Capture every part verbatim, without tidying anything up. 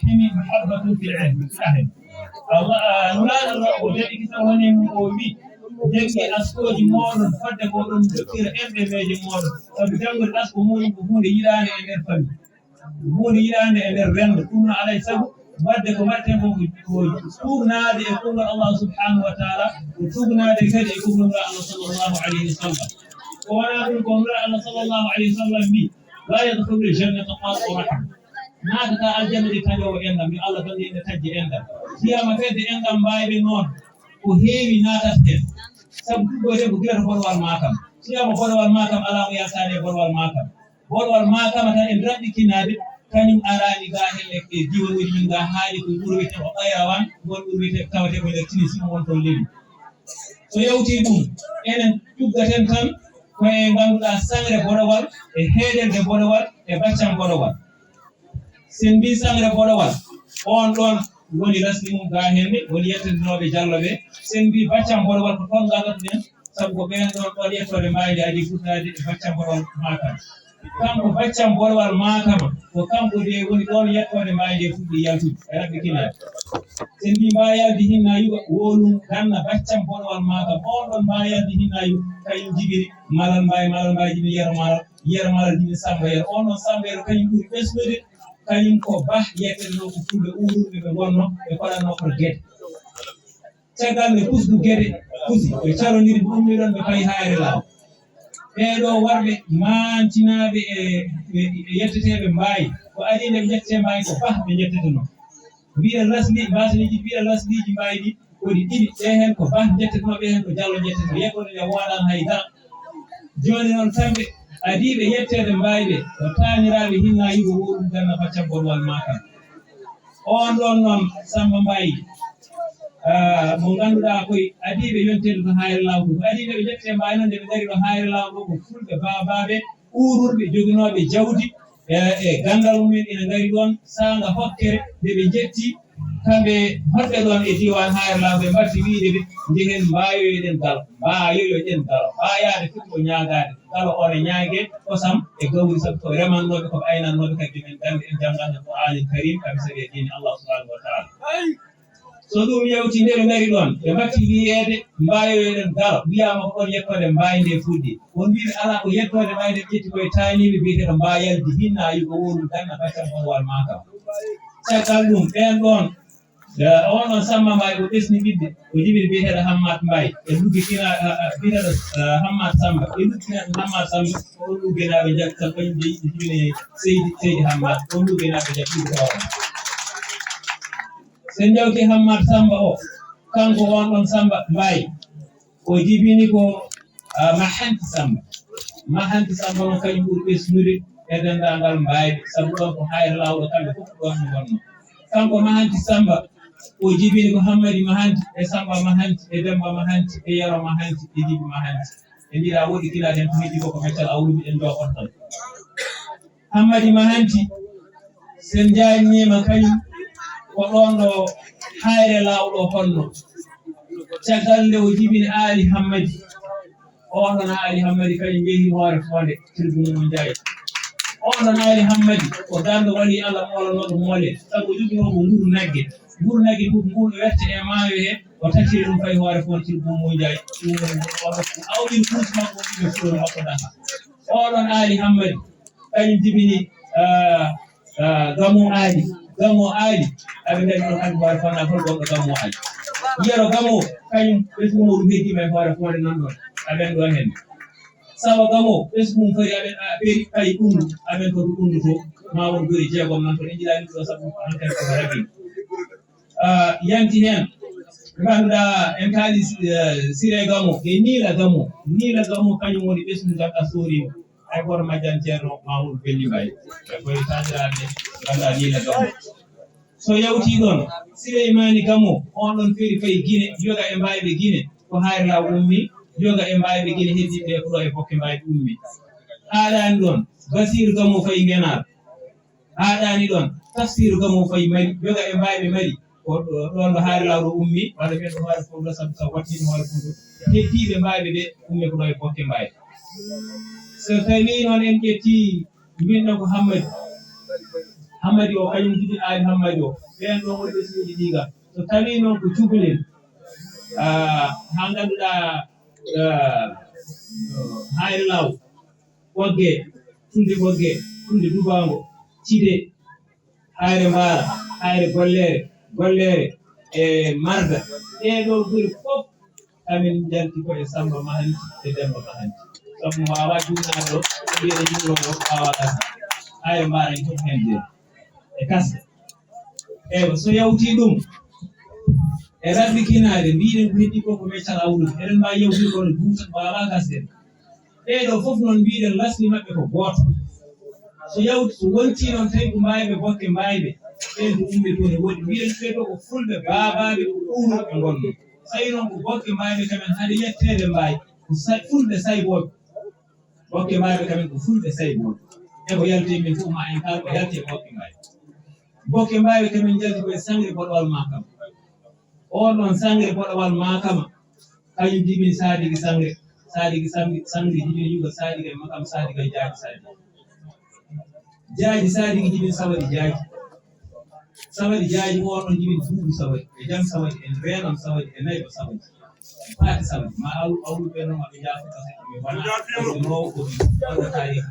Himi mahabbatun fil ilmi, fil ilmi. Allah, ah, Nulaaɗo ɗo, o jaɓi kisa woni mum, o wi, janngi askooji mooɗon, fodde ko oɗon jokkira enɗe meeje mooɗon. Sabu janngol asko muuɗum ko huunde yiɗaande e nder famille. Ko huunde yiɗaande e nder renndo. Ɗum no alay sago, waɗde ko mbaɗten ko, ko tuugnaade e konngol Allah subhanahu wa taala, ko tuugnaade kadi e konngol Nulaaɗo Allah sallallahu alayhi wa sallam. Ko wonaa ɗum, ko Nulaaɗo Allah sallallahu alayhi wa sallam wi, "La yadkhulul jannata qati'u rahim." Naatata aljanna de taƴoowo enɗam, yo Allah tan ene taƴde enɗam. Wiyama fedde enɗam mbayɓe noon, ko heewi naatata heen. Sabu ɗum ɗo de ko gila to bolowal maa kam. Wiyama bolowal maa kam alaa mo yaltaani e bolowal maa kam. Bolowal maa kam tan en raɓɓikinaade, kañum araani gaa heen e, e diiwanuuji men gaa haali ko wuro wiyetee ko Qayrawaan, ngol wuro wiyetee ko tawetee ko nder Tunisie, won toon Libi. So yawtii ɗum, enen tuggaten tan ko e ngannduɗaa sangre bolowal, e heeɗelde bolowal, e baccam bolowal. Sen mbii sangre bolowal, on ɗon woni rasli mum gaa heen ne, woni yettanooɓe Jallo ɓe. Sen mbii baccam bolowal ko toon ngarata ɗen, sabu ko ɓeen ɗon ɗon yettoode mbayndi adii fuɗɗaade e baccam bolowal Maakam. Kanko baccam bolowal Maakama, ko kanko de woni ɗon yettoode mbayndi fuɗɗi yaltude, e raɓɓikinaade. Sen mbii mbayaldi hinna yuga, wolum ganna baccam bolowal Maakam. On ɗon mbayaldi hinna yuga, kañum jibini Malal Mbaye, Malal Mbaye jibini Yero Malal, Yero Malal jibini Samba Yero. On ɗon Samba Yero kañum ɓuri ɓesnude, kañum ko bah yettetnoo ko fulɓe uururɓe ɓe ngonno, ɓe koɗatnoo ko Gede. Caggal nde pusgu Gede pusi, ɓe carondiri, ɓe ummi ɗon, ɓe payi Hayre Laaw. Ɓee ɗoo warɓe maantinaaɓe e, e, e yetteteeɓe Mbaye, ko adii nde ɓe njettee Mbaye ko bah ɓe njettetenoo. Mbiyen rasli, mbaasaniiji, mbiyen rasliiji Mbaye ɗi, ko ɗi ɗiɗi, ɗee heen ko bah njettetenoo, ɓee heen ko Jallo njettetenoo. Yettoode nde woodaani hay dara. Jooni noon kamɓe adiiɓe yetteede Mbaye ɓe, ko taaniraaɓe hinna yugo wowlum ganna baccam bolowal Maakam. On ɗon noon Samba Mbaye, ah, mo ngannduɗaa koye adiiɓe yonteede to Hayre Laaw ɗo. Ko adiiɓe ɓe njettee Mbaye noon, nde ɓe ngari ɗo Hayre Laaw ɗo, ko fulɓe baabaaɓe uururɓe joginooɓe jawdi, e, e ganndal mumen ina ngari ɗoon saanga hokkere, nde ɓe njetti kamɓe honɓe ɗoon e diiwaan Hayre Laaw, ɓe mbaɗti wiyde ɓe njehen mbaayoyoɗen Galo, mbaayoyoɗen Galo, mbaayaade foti ko ñaagaade, Galo o ne ñaagee kosam e gawri, sabu ko remannooɓe, ko aynannooɓe, kadi men gannde en jannganno Qur'aanil Kariim, kam sabi e diine Allah subhanahu wa taala. So ɗum yawti nde ɓe ngari ɗoon, ɓe mbaɗti wiyeede mbaayoyoɗen Galo, wiyaama ko ɗoon yettoode Mbaye nde fuɗɗi. Won mbiiɓe alaa ko yettoode Mbaye nde ƴetti koye taaniiɓe biyeteeɗo Mbayaldi Hinna Yugo Wowlu Ganna Baccam Bolowal Maakam. Caggal ɗum, ɓeen ɗoon, eh, oon ɗoon Samma Mbaye ko ɓesni ɓiɓɓe, ko jibini biyeteeɗo Hammat Mbaye. E luggi kina, eh, eh, biyeteeɗo, eh, Hammat Samba. E luggi kina Hammat Samba, ko ɗum luggenaaɓe njaɓi tan, kañum jeyi, jibini Seydi, Seydi Hammat, ɗum luggenaaɓe njaɓi ɗum ko oon. So en njawti Hammat Samba o, kanko on ɗon Samba Mbaye, o jibini ko, ah, Mahanti Samba. Mahanti Samba noon kañum ɓuri ɓesnude e denndaangal Mbaye, sabu ɗon ko Hayre Laawɗo kamɓe fof ko ɗon ɓe ngonnoo. Kanko Mahanti Samba, o jibini ko Hammadi Mahanti e Samba Mahanti e Demba Mahanti e Yero Mahanti e Jibi Mahanti. E mbiɗa woɗɗi kila den ko heddi ko, ko meccal awlude en ɗo on tan. Hammadi Mahanti, sen jaajniima kañum, ko ɗoon ɗo Hayre Laawɗo honno. Caggal nde o jibini Aali Hammadi, oon ɗon Aali Hammadi kañum yehi Hoore Foonde, Tirgu Mum Njaay. Oon ɗon Aali Hammadi, ko ganndo wali Allah moolanooɗo moole, sabu o joginoo ko nguru nagge. Nguru nagge fof, nguru no werte e maayo he, o tacciri ɗum fayi Hoore Foonde, Tirgu Mum Njaay. Ɗum woni oɗo awɗin kuus makko, ɗum e fuɗo makko daha. Oɗon Aali Hammadi, kañum jibini, ah, ah, Gamo Aali. Gamo Aali, aɓe ngari ɗon kamɓe Hoore Foonde, hol gonɗo Gamo Aali. Yero Gamo, kañum ɓesngu mum heddiima e Hoore Foonde nan ɗon, aɓen ɗo heen. Sawa Gamo, ɓesngu mum fari aɓen, a, ɓeri, fayi Ɓunndu, aɓen ko to Ɓunndu to, ma won gure jeegom nan toon, en njiɗaani ɗo sabu hankadi ko ragin. Ah, yanti heen, ngannduɗaa en kaali, eh, Siree Gamo e Niila Gamo. Niila Gamo kañum woni ɓesngu ngannduɗaa sooriima. Hay gooto majjani Ceerno Mamoudou Belli Mbaye. E koye taaniraaɓe ngannduɗaa Niila Gamo. So yawtii ɗoon, Sileymaani Gamo, on ɗon feeri fayi Gine, yoga e mbayɓe Gine, ko Hayre Law ummi, yoga e mbayɓe Gine heddiiɓe ko ɗo e Bokke Mbaye ummi. Haaɗaani ɗoon, Basiiru Gamo fayi Ngenaar. Haaɗaani ɗoon, Tafsiiru Gamo fayi Mali, yoga e mbayɓe Mali, ko ɗo, ɗoon ɗo Hayre Law ɗo ummi, walla ɓeen ɗo Hoore Foonde, sabu sabu wattiino Hoore Foonde, heddiiɓe mbayɓe ɓe ummi ko ɗo e Bokke Mbaye. So tawii noon en ƴettii, mbinɗo ko Hammadi. Hammadi o, kañum jibini Aali Hammadi o. Ɓeen ɗoo woni ɓesnguuji ɗii ga. So tawii noon ko cukalel, ah, haa ngannduɗaa, ah, Hayre Law, Ɓoggee, Tulde Ɓoggee, Tulde Dubaango, Cide, Hayre Mbaara, Hayre Golleere, Golleere, e Marda. Ɗee ɗoo gure fof, amin njalti ko e Sammba Mahanti e Demmba Mahanti. Sabu mo waawaa juumnaade ɗo, mbiyeɗen ɗum ɗo, waawaa gasde. Hayre Mbaara en fof heen jeyi. E gasde. Eywa, so yawtii ɗum, e raɓɓikinaade, mbiɗen ko heddii ko ko men caka wulude. Eɗen mbaawi yawtude kono juutat waawaa gasde. Ɓee ɗoo fof noon mbiɗen lasli maɓɓe ko gooto. So yawti, so wontii noon tawi ko Mbaayɓe Bokke Mbaayɓe, ɓeen ko ummi toon e woɗɗi. Mbiɗen ɓee ɗoo ko fulɓe baabaaɓe ko ɗuuɗo ɓe ngonnoo. So tawii noon ko Bokke Mbaayɓe kamen hade yetteede Mbaay, ko sa-, fulɓe saybooɓe. Bokke Mbaayɓe kamen ko fulɓe saybooɓe. E ko yalti e min fof ma en kaal ko yalti e Bokke Mbaayɓe. Bokke Mbaayɓe kamen njalti ko e sangre boɗowal Maakama. Oon ɗoon sangre boɗowal Maakama, kañum jibini Saadigi sangre, Saadigi sangre, sangre jibini Yuga Saadigi e Makam Saadigi e Jaaji Saadigi. Jaaji Saadigi jibini Sawadi Jaaji. Sawadi Jaaji oon ɗoon jibini Buubu Sawadi, e Jam Sawadi, e Reenam Sawadi, e Nayba Sawadi. Paati Sawadi, ma aw-, awluɓe noon maɓe njaafo kase, mi wona, mi mawɗo, mi wona taariiha.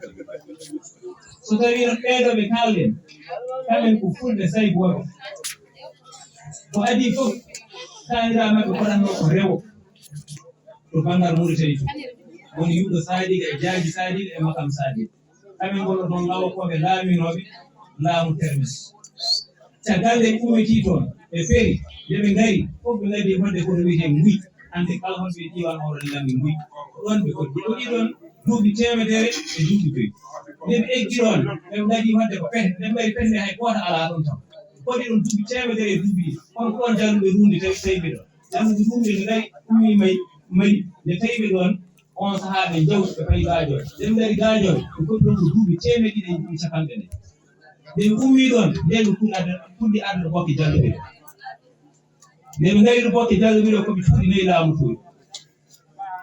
So tawii noon ɓee ɗoo ɓe kaalɗen, kamen ko fulɓe saybooɓe. Ko adii fof, taaniraaɓe maɓɓe koɗatnoo ko rewo to banngal Mauritanie to. Woni Yuga Saadiga e Jaaji Saadiga e Makam Saadiga. Kamen ngonnoo toon lawokooɓe laaminooɓe laamu Termes. Caggal nde ɓe ummitii toon, ɓe peri, nde ɓe ngari, fof ɓe ngaddi fodde ko to wiyetee Nguy. Hannde kala honɓe e diiwaan oo ɗoo ne nganndi Nguy. Ko ɗoon ɓe koɗdi. Ɓe koɗdi ɗoon duuɓi teemedere e duuɓi joyi. Nde ɓe eggi ɗoon, ɓe ngaddi fodde ko pete. Nde ɓe ngari pete nde hay gooto alaa ɗoon taw. Ɓe koɗdi ɗoon duuɓi teemedere e duuɓi ɗiɗi. Kono ko ɗoon Jalluɓe ruundi tawi, tawi ɓe ɗoon. Jalluɓe ruundi ɓe ngari, ummi Mayi, Mayi. Nde tawi ɓe ɗoon, on sahaa ɓe njawti ɓe payi Gaajoore. Nde ɓe ngari Gaajoore, ɓe koɗdi ɗoon ko duuɓi teemedde ɗiɗi e duuɓi cappanɗe nayi. Nde ɓe ummii ɗoon, ndeen ɓe puɗɗi arde, puɗɗi arde Bokke Jalluɓe. Nde ɓe ngari ɗo Bokke Jalluɓe ɗo, ko ɓe cuuɗi nayi laamu toon.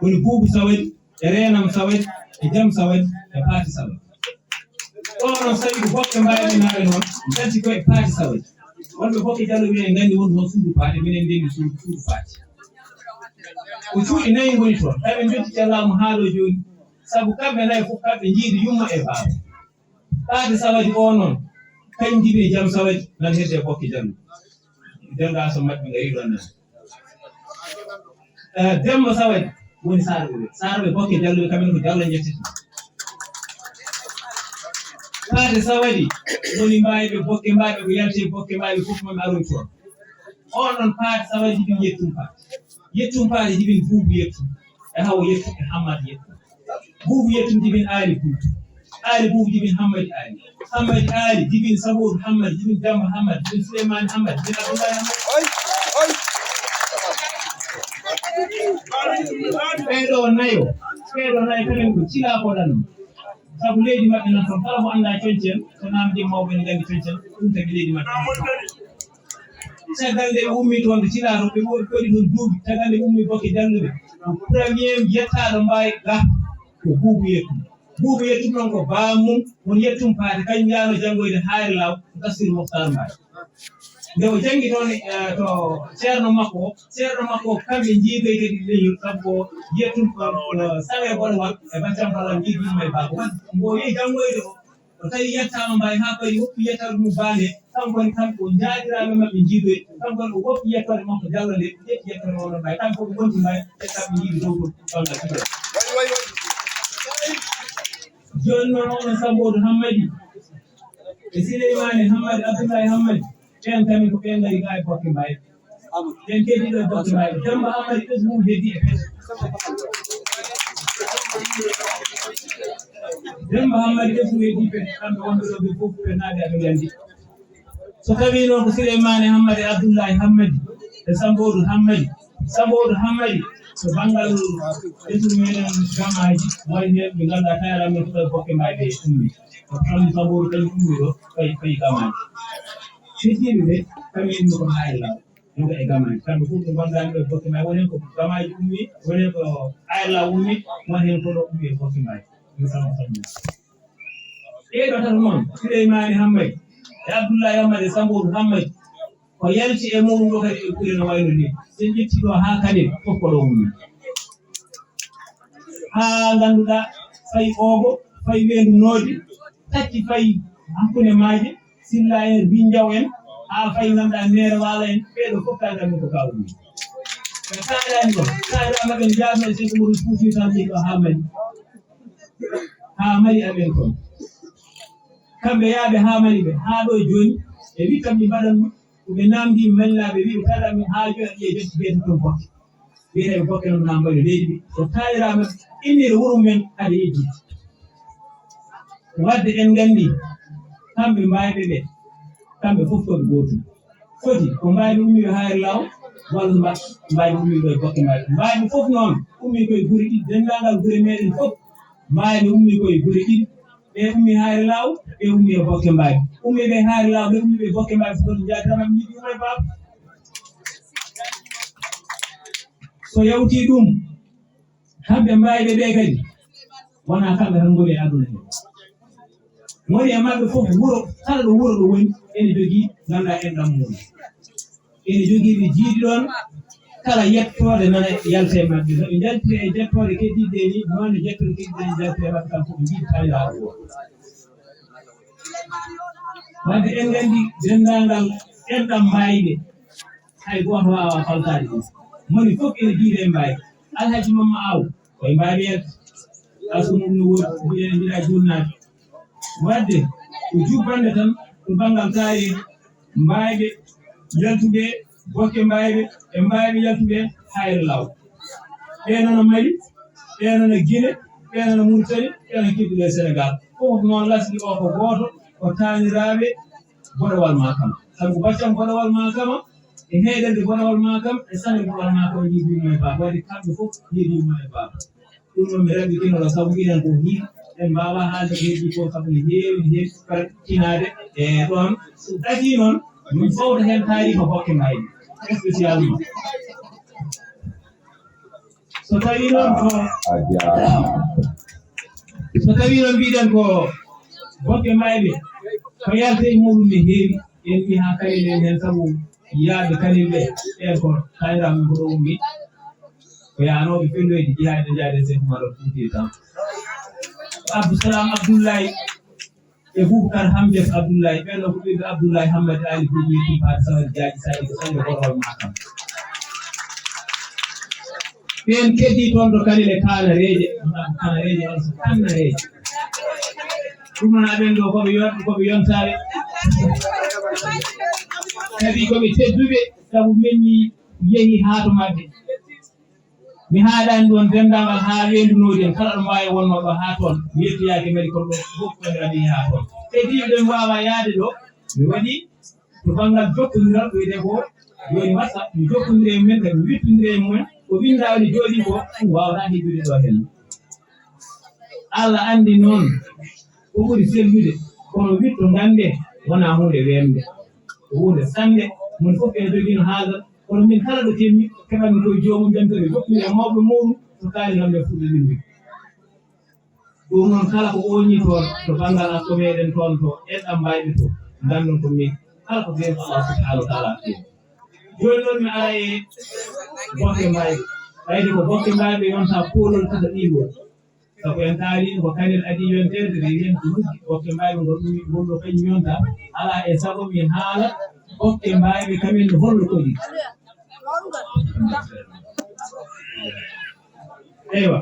Woni Buubu Sawadi, e Reenam Sawadi, e Jam Sawadi, e Paati Sawadi. Ɗo noon, so tawii ko Bokke Mbaayɓe naaɓe noon, njalti ko e Paati Sawadi. Wonɓe Bokke Jalluɓe en nganndi wonde toon suudu Paati, minen ndenndi suudu, suudu Paati. Ko cuuɗi nayi ngoni toon. Tawi en njotti e laamu haa ɗo jooni. Sabu kamɓe nayi fof, kamɓe njiidi yumma e baaba. Paati Sawadi o noon, kañum jibini Jam Sawadi, nan hedde Bokke Jalluɓe. Délégation maɓɓe ngari ɗoon nan. Eh, Demba Sawadi woni Saarɓe ɓe. Saarɓe Bokke Jalluɓe, kamɓe ko Jallo njettata. Paate Sawadi woni Mbaayɓe Bokke, Mbaayɓe ko yalti e Bokke, Mbaayɓe fof maɓɓe aroy toon. Oon ɗoon Paate Sawadi jibini Yettum Paate. Yettum Paate jibini Buubu Yettum. E Hawo Yettum, e Hammadi Yettum. Buubu Yettum jibini Aali Buubu. Aali Buubu jibini Hammadi Aali. Hammadi Aali jibini Sabooru Hammadi, jibini Demba Hammadi, jibini Suleymaani Hammadi, jibini Abdullahi Hammadi. Oy, oy. Ɓee ɗoo nayo, ɓee ɗoo nayo kamen ko cilaa ko ɗan. Sabu leydi maɓɓe nan toon, kala mo anndaa Coñcel, so naamndii mawɓe ne nganndi Coñcel, ɗum tagi leydi maɓɓe nan toon. Caggal nde ɓe ummii toon, ɓe cilaa toon, ɓe wo-, ɓe waɗi toon duuɓi. Caggal nde ɓe ummii Bokke Jalluɓe, ko premier yettaaɗo Mbaay ga ko Buubu Yettum. Buubu Yettum noon ko baam mum, woni Yettum Paate, kañum yaano janngoyde Hayre Law, ko Tafsir Moktaar Mbaay. Nde o janngi toon, eh, to ceerno makko o, ceerno makko o, kamɓe njiidoy kadi leñol, sabu ko Yettum ko, eh, sawe boɗowal e baccam balal njiidi yumma e baaba. Waɗi mbo yehi janngoyde o, o tawi yettaama Mbaay haa payi, hokki yettaade mum baane, kanko woni kamɓe o njaadiraaɓe maɓɓe njiidoy, kanko woni o woppi yettoode makko Jallo nde, ƴetti yettoode o ɗon Mbaay, kamɓe fof ɓe ngonti Mbaay, ƴetta ɓe njiidi dow to banngal Fuuta. Way, way, way. Jooni noon onon Sammoodu Hammadi, e Sileymaani Hammadi, Abdullahi Hammadi, ɓeen kamin ko ɓeen ngari gaa e Bokke Mbaay. Ɓeen keddii ɗo e Bokke Mbaay. Demba Hammadi ɓesngu mum heddii e pete. Demba Hammadi ɓesngu heddii pete. Kamɓe wonɓe ɗo ɓe fof ɓe naati aɓe nganndi. So tawii noon ko Sileymaani Hammadi, Abdullahi Hammadi, e Sammoodu Hammadi, Sammoodu Hammadi, ko banngal ɓesngu meɗen Gamaaji, woni heen ɓe ngannduɗaa tawi alaa men ko ɗo e Bokke Mbaay ɓe ummi. Ko kamɓe Sammoodu kañum ummi ɗo, fayi, fayi Gamaaji. Heddiiɓe ɓe, kamɓe ummi ko Hayre Law. Ɗum e Gamaaji. Kamɓe fof ɓe ngondaani ɗo e Bokke Mbaay. Woni heen ko Gamaaji ummi, woni heen ko Hayre Law ummi, woni heen ko ɗo ummi e Bokke Mbaay. Ɗum sama sammi. Ɓee ɗo tan noon, Sileymaani Hammadi, E Abdullahi Hammadi e Sambodu Hammadi. Ko yalti e muɗum ɗo kadi ɓe ɓuri no wayno ni. So en ƴetti ɗo haa Kanel, fof ko ɗo woni. Haa ngannduɗaa, fayi Oogo, fayi Weendu Noodi, tacci fayi hakkunde maaje, Silla en, Binjaw en, haa fayi ngannduɗaa Meere Waalo en, ɓee ɗo fof tawi tan ko ka woni. Ɓe kaalani ɗo, kaalani maɓɓe no jaabno e Seeku Umaru Fuuti tan ɗo haa Mali. Haa Mali aɓen toon. Kamɓe yaaɓe haa Mali ɓe, haa ɗo e jooni, ɓe wi kam mi mbaɗan ɗum. Ko ɓe naamndi Malnaaɓe, wi ɓe tawa mi haa jooni aɗa ƴeewa jatti biyete toon Bokke. Wiyeteeɓe Bokke noon na mbaɗi leydi ɓe. So taaniraaɓe innire wuro mumen aɗa yejjiti. Wadde en nganndi kamɓe mbaayɓe ɓe, kamɓe fof ko ɓe gootum. Foti ko mbaayɓe ummiiɓe Hayre Law, walla mba-, mbaayɓe ummiiɓe e Bokke mbaayɓe. Mbaayɓe fof noon ummii koye gure ɗiɗi, denndaangal gure meeɗen fof, mbaayɓe ummii koye gure ɗiɗi. Ɓe ummii Hayre Law, ɓe ummii e Bokke mbaayɓe. Ummii ɓe Hayre Law, ɓe ummii ɓe Bokke mbaayɓe, fof njaatama mi yiɗi umma e baaba. So yawtii ɗum, kamɓe mbaayɓe ɓe kadi, wonaa kamɓe tan ngoni e aduna he. Woni e maɓɓe fof wuro, kala ɗo wuro ɗo woni, ene jogii, ngannduɗaa enɗam mum. Ene jogii ɓe jiidi ɗoon, kala yettoode nana yalta e maɓɓe. No ɓe njaltiri e jettoode keddiiɗe ɗe ni, noon ne jettoode keddiiɗe ɗe njaltiri e maɓɓe, kam ko ɓe njiɗi tawi laaɓa ɗo. Wadde en nganndi denndaangal enɗam mbaayɓe, hay gooto waawaa faltaade ɗum. Moni fof ene jiidi e mbaayɓe. Alhaji Mamma Aw, koye mbaayɓe yalti. Asumum no woodi, mbiɗen mbiɗa juutnaade. Wadde ko jubbannde tan to banngal taariihi, mbaayɓe yaltuɓe, Bokke mbaayɓe, e mbaayɓe yaltuɓe Hayre Law. Ɓe nana Mali, ɓe nana Gine, ɓe nana Muritani, ɓe nana keddiiɗo e Senegaal. Fof noon lasli o ko gooto, ko taaniraaɓe Boɗewal Maakama. Sabu Baccam Boɗewal Maakama, e heedande Boɗewal Maakama, e Sane Boɗewal Maakama, yiɗi yumma e baaba. Wadde kamɓe fof yiɗi yumma e baaba. Ɗum noon mi raɓɓitino ɗo, sabu mbiɗen ko hiɗi, en mbaawaa haalde ko heddii ko, sabu ne heewi, ne heewi tinaade e ɗoon. So ɗatii noon, min fawta heen taariika Bokke mbaayɓe, spécialement. So tawii noon ko, a jaaraama. So tawii noon mbiɗen ko Bokke mbaayɓe, ko yalta e muɗum ne heewi. En mbiyi haa Kanel en heen, sabu yiyaaɓe Kanel ɓe, ɓeen ko taaniraaɓe mum ko ɗo ummi. Ko yahanooɓe felloyde, jihaaɓe njaade Seeku Umar Fuuti Taal. Abdou Salam Abdoulaye e Boubacar Hamdiat Abdoulaye, ɓeen ɗo ko ɓiɓɓe Abdoulaye Hammadi Ali Boubacar Sawal Jaaji Sadi ko Sannde Boɗewal Maakama. Ɓeen keddii toon to Kanel e Kanareeje, Kanareeje walla so Kannareeje. Ɗum noon aɓen ɗo ko ɓe yon-, ko ɓe yontaaɓe. Kadi ko ɓe tedduɓe, sabu min mi yehi haa to maɓɓe. Mi haaɗaani ɗoon denndaangal haa Weendu Noodi en, kala ɗo mbaawi wonnoo ɗo haa toon. Mi yettoyaaki Mali kono ɗo fof ko mi yehi haa toon. Kadi ɓe mbaawa yahde ɗo, mi waɗi to banngal jokkondiral ko wiyetee ko woni WhatsApp, mi jokkondiri e mumen, kadi mi wittondiri e mumen, ko winndaa woni jooɗii ko, ɗum waawataa heɓude ɗo heen. Allah anndi noon ko ɓuri sellude, kono witto ngannde wonaa huunde weemde, ko huunde sannde, moni fof ene jogii no haaldata, kono min kala ɗo keɓmi, keɓatmi koye joomum, mbiyatmi mi jokkondiri e mawɓe muɗum, so kaali ngam ɓe fuɗɗo limmde. Ɗum noon, kala ko ooñii toon, to banngal asko meeɗen toon, to enɗam mbaayɓe to, nganndon ko min, kala ko biyetee Allah subhanahu wa taala addi. Jooni noon mi ara e Bokke mbaayɓe. Ɓayde ko Bokke mbaayɓe yonta poolol tata ɗiwol. Sabu en taariino ko Kanel adii yonteede, ɓe wiyen ko luggi Bokke mbaayɓe ngol ɗum, ngol ɗo kañum yonta. Alaa e sago mi haala Bokke mbaayɓe kamen no holno kodi. Eywa.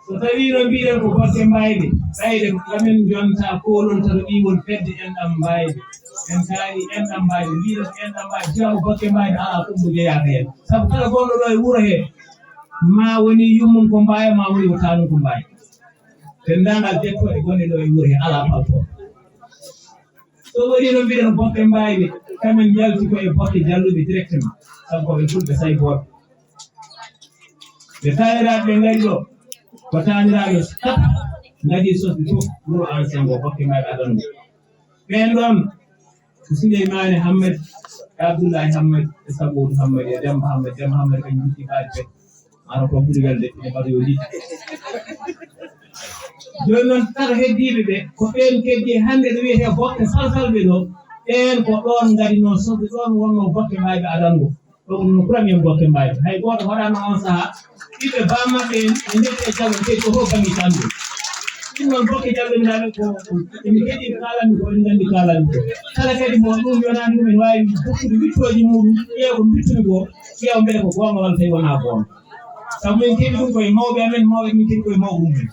So tawii noon mbiɗen ko Bokke mbaayɓe, ɓayde ko kamen jonta koolol tato ɗiwol fedde enɗam mbaayɓe. En kaali enɗam mbaayɓe, mbiɗen ko enɗam mbaayɓe, siya ko Bokke mbaayɓe alaa ɗum mo jeyaaka heen. Sabu kala gonɗo ɗo e wuro hee, ma woni yummum ko mbaaya, ma woni ko taanum ko mbaaya. Denndaangal jettooɗe gonɗe ɗo e wuro hee alaa paltoor. So waɗii noon mbiɗen Bokke mbaayɓe, kamen njalti ko e Bokke Jalluɓe directement, sabu ko ɓe fulɓe saybooɓe. Ɓe taaniraaɓe ɓe ngari ɗo, ko taaniraaɓe tati ngadi sosde fof wuro ancien ngo, Bokke mbaayɓe adanngo. Ɓeen ɗoon ko Suleymaani Hammadi, e Abdullahi Hammadi, e Sabuudu Hammadi, e Demmba Hammadi. Demmba Hammadi kañum lutti baali ɓe. Maro ko ɓuri welde, ɓe mbaɗa yo liɗɗi. Jooni noon, tata heddiiɓe ɓe, ko ɓeen keddii hannde ɗo wiyetee Bokke Salsalɓe ɗo. Ɓeen ko ɗoon ngarinoo sosde, ɗoon wonnoo Bokke Mbaayɓe adango. Ɗo wonnoo premier Bokke Mbaayɓe. Hay gooto hoɗaano oon sahaa. Ɓiɓɓe baam maɓɓe en, ɓe ndetti e jagol, ɓe ko fof bannge cangol. Ɗum noon, Bokke Jallo, mi naɓe ko, ko, emi heɗii ko kaalanmi ko, emi nganndi kaalanmi ko. Kala kadi mo ɗum yonaani ɗum, ene waawi jokkude wiɗtooji muɗum, ƴeewa ko mbiɗtumi ko, ƴeewa mbele ko goonga walla tawi wonaa goonga. Sabu min keɓi ɗum koye mawɓe amen, mawɓe min keɓi koye mawɓe mumen.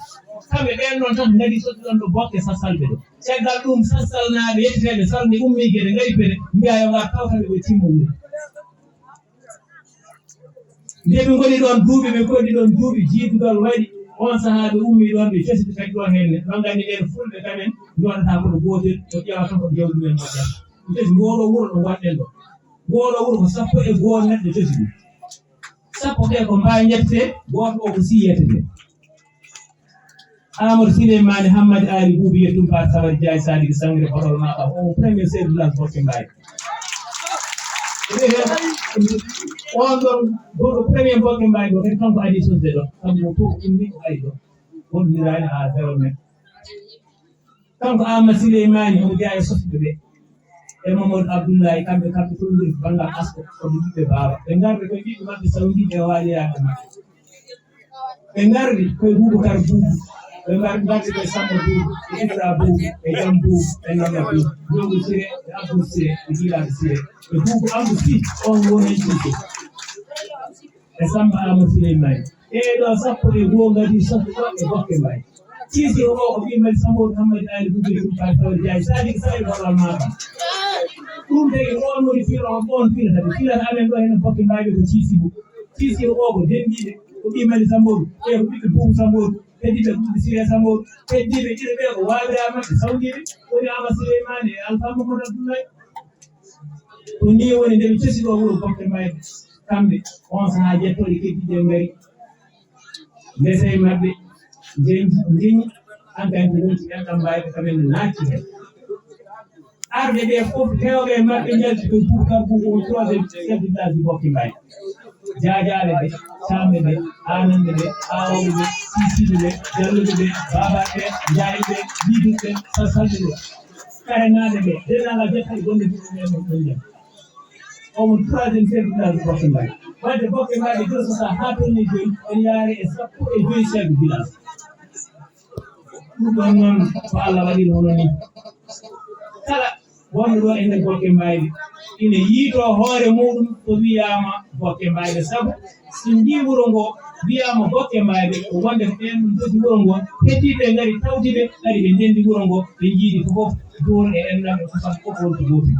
Kamɓe ɓeen noon tan ngari sosde ɗoon ɗo Bokke Sassalɓe ɗo. Caggal ɗum, Sassalnaaɓe yetteteeɓe salmɓe ummii Gede, ngari Pete, mbiyaa yo ngar tawta ɓe koye timmo wuro. Nde ɓe ngoni ɗoon duuɓi, ɓe ngoni ɗoon duuɓi, jiidugal waɗi. Oon sahaa ɓe ummii ɗoon, ɓe cosi, ɓe kadi ɗo heen ne. Ɗon nganndi ɓeen fulɓe kamen njooɗataa koto gootel, ko ƴeewata ko jawdi men moƴƴata. Ɓe cosi ngoo ɗoo wuro ɗo ngonɗen ɗo. Ngoo ɗoo wuro ko sappo e goo neɗɗo cosi ɗum. Sappo ɓe ko mbaa njettetee, gooto o ko sii yettetee. Amadou Souleymane Hammadi Aali Buubi Yettum Ba Sawar Jaay Sadiki Sangre Botol Matam, on premier chef de village Bokke Mbaye. On ɗon goɗɗo premier Bokke Mbaye ɗo, kadi kanko adi sosde ɗo, kanko fof ummi ko ari ɗo. Wondirani à zéro mètre. Kanko Amadou Souleymane, on jeyaa e sosɓe ɓe. E Mamadou Abdoulaye, kamɓe, kamɓe fof ngoni ko banngal asko, ko ɓe ɓiɓɓe baaba. Ɓe ngarde koye ɓiɓɓe maɓɓe sawdiiɓe e waaliyaaɓe maɓɓe. Ɓe ngardi koye Boubacar Boubou, ɓe ngar-, ngardi koye Samba Boubou, e Ibra Boubou, e Jam Boubou, e Namma Boubou, Ndongo Siré, e Abdou Siré, e Gilaaɗo Siré, e Boubou Amadou Sy, on woni heen Siré, e Samba Amadou Souleymane. Ɓee ɗoo sappo e goo ngadii sosde ɗo e Bokke Mbaye. Ciisi o ko ɓii Mali Samba Amadou Hammadi Ali Boubou Boubou Faye Faye Diaye Sadick Sadio Baba Maka. Ɗum tagi on woni firo on, on firo tagi. Filata amen ɗo heen Bokke Mbaye ko ciisi bu. Ciisi o ko dendiiɓe, ko ɓii Mali Samboodu, ɓe ko ɓiɓɓe Buubu Samboodu, heddiiɓe ko ɓiɓɓe Siree Samboodu, heddiiɓe ɗiɗo ɓe ko waawiraaɓe maɓɓe sawndiiɓe, woni Amadou Souleymane e Alpha Mamadou Abdoulaye. Ko nii woni nde ɓe cosi ɗo wuro Bokke Mbaye, kamɓe, on sahaa jettooɗe keddiiɗe ngari. Ndese e maɓɓe, njeñi, njeñi, hankadi ko wonti enɗam Mbaye ko kamen naatti heen. Arɓe ɓe fof, heewɓe e maɓɓe njalti ko Boubacar Boubou, on troisième chef de village de Bokke Mbaye. Jaajaaɓe ɓe, Caamɓe ɓe, Aananɓe ɓe, Aawooɓe ɓe, Siisiiɓe ɓe, Jalluɓe ɓe, Baabaɓe ɓe, Njaayɓe ɓe, Liiduɓe ɓe, Sasalɓe ɓe, Karenaaɓe ɓe, denndaangal jettaaɓe gonɗe ɓiɓɓe ɓe ɗon ɗon jam. Omo troisième chef de village Bokke Mbaye. Wadde Bokke Mbaye ɓe joso sa haa tolni jooni, en yaare e sappo e joyi chef de village. Ɗum ɗon noon ko Allah waɗiri hono ni. Kala wonɗo ɗo e nder Bokke Mbaye ɓe, ina yiitoo hoore muɗum so wiyaama Bokke Mbaye ɓe. Sabu so njii wuro ngo wiyaama Bokke Mbaye ɓe, ko wonde ko ɓeen ɗum jogi wuro ngo, heddiiɓe ngari tawti ɓe, ngari ɓe ndenndi wuro ngo, ɓe njiidi ko fof, duwol e enɗam e kosam fof wonti gootum.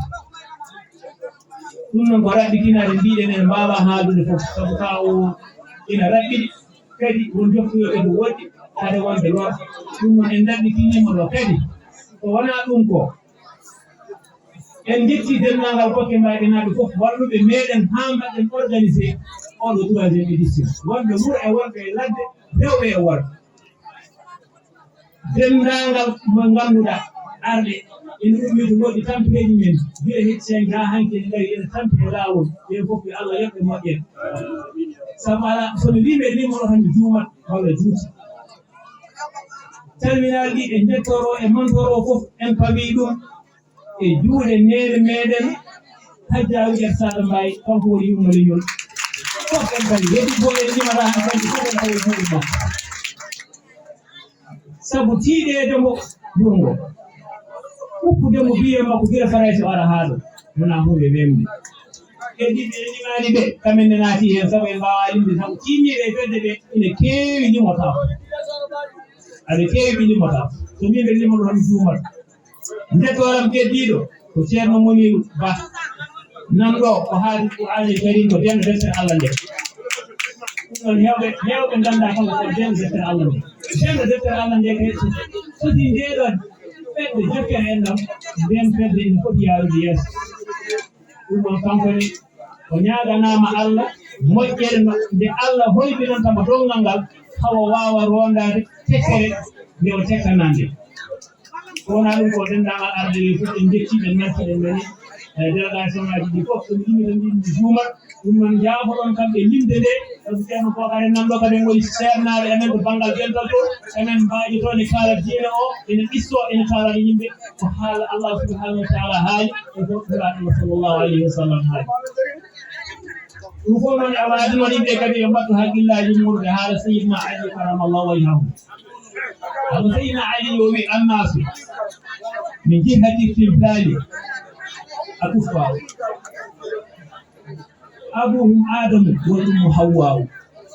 Ɗum noon ko raɓɓitinaade, mbiɗen en mbaawaa haaldude fof, sabu ka o ina raɓɓiɗi, kadi won jokkoyooɓe no woɗɗi, hade wonde lor. Ɗum noon en ɗaɓɓitiniima ɗo kadi. Ko wonaa ɗum ko, en njetti denndaangal Bokke Mbaye ɓe naaɓe fof, walluɓe meɗen haa mbaɗen organisé oɗo troisième édition. Wonɓe wuro e wonɓe e ladde, rewɓe e worɓe. Denndaangal mo ngannduɗaa arɓe ene ummii to ngoɗɗi tampeeji men, gila hecci heen haa hanki ene ngari ene tampi e laawol, ɓeen fof yo Allah yoɓ ɓe moƴƴere. Sabu alaa, so mi wii mbeɗa limoto tan mi juumat walla juuti. Calminaali ɗi e njettooroo e mantooroo fof, en pamii ɗum e juuɗe neene meɗen, Hajjaaru Ƴer Saala Mbaye, kanko woni yumma leñol. Fof en kadi, heddi fof en limata han kadi, fof en tawa juuɗe makko. Sabu tiiɗeede mo wuro ngo, uppude mo biye makko gila Farayse o ara haa ɗo, wonaa huunde wemde. Heddiiɓe en limaani ɓe, kamen ne naati heen, sabu en mbaawaa limde, sabu tiinniiɓe e fedde ɓe ina keewi, limotaako. Aɓe keewi, limotaako. So min ɓe limoto tan juumat. Nde tooram keddiiɗo ko Ceerno Muniiru Ba. Nan ɗo ko haali Qur'aanul Kariim ko denndo deftere Allah nde. Ɗum ɗon heewɓe, heewɓe nganndaa kanko ko denndo deftere Allah nde. Denndo deftere Allah nde kay so, so foti ndee ɗoon fedde jokkere enɗam, ndeen fedde ene foti yaarude yeeso. Ɗum ɗon kanko ne o ñaaganaama Allah moƴƴere no, nde Allah hoyɓinanta mo donngal ngal, hawa waawa roondaade tekkere nde o tekkanaa nde. Ko wonaa ɗum ko denndaangal arɓe ɓe fof en njettii ɓe, natti ɓe, nani. Eyi, deraɗa e sohnaji ɗi fof, so mi limii tan, mbiɗmi juumat. Ɗum noon, njaafoɗon kamɓe limde nde, sabu Ceerno Bookar en nan ɗo kadi, en ngoni seernaaɓe amen to banngal dental to, emen mbaaji toon e kala diine o, ene qisso, ene kaalani yimɓe ko haala Allah subhanahu wa taala haali, e ko Nulaaɗo sallallahu alayhi wa sallam haali. Ɗum fof noon, e waajino yimɓe kadi yo mbattu hakkillaaji muɗum e haala Seydina Ali karamallahu wajhahu. Hano Seydina Ali yo wi, "Annaasu min jihati timtaali a kuffaaru. Abuhum Aadamu wa ummu Hawwaawu."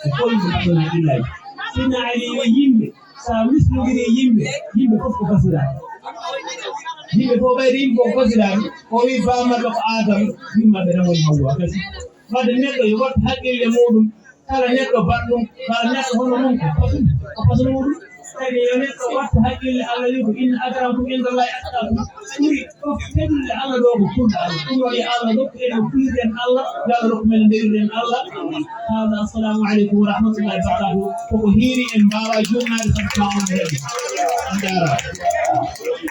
Ko koyɗum ɗum hakkillaaji. Seydina Ali wi, yimɓe, so a mislondiri yimɓe, yimɓe fof ko fasiraaɓe. Yimɓe fof ɓayde yimɓe fof ko fasiraaɓe. O wi, "Baa maɓɓe ko Aadama, yumma ɓe tan woni Hawwa." Kasi. Wadde neɗɗo yo wattu hakkille muɗum. Kala neɗɗo baɗɗum, kala neɗɗo hono mum ko fasu, ko fasu muɗum. Kadi yo neɗɗo wattu hakkille, Allah wi ko, "Inna akramakum indallahi atqakum." Ɓuri fof teddude Allah ɗo ko kulɗo Allah. Ɗum waɗi Allah rokku en no kulirɗen Allah, yo Allah rokku men no ndewiren Allah. Hada, assalamu aleykum wa rahmatullahi wa barakatuh. Koko hiiri en mbaawa juumnaade sabu tawon hedde. On jaaraama.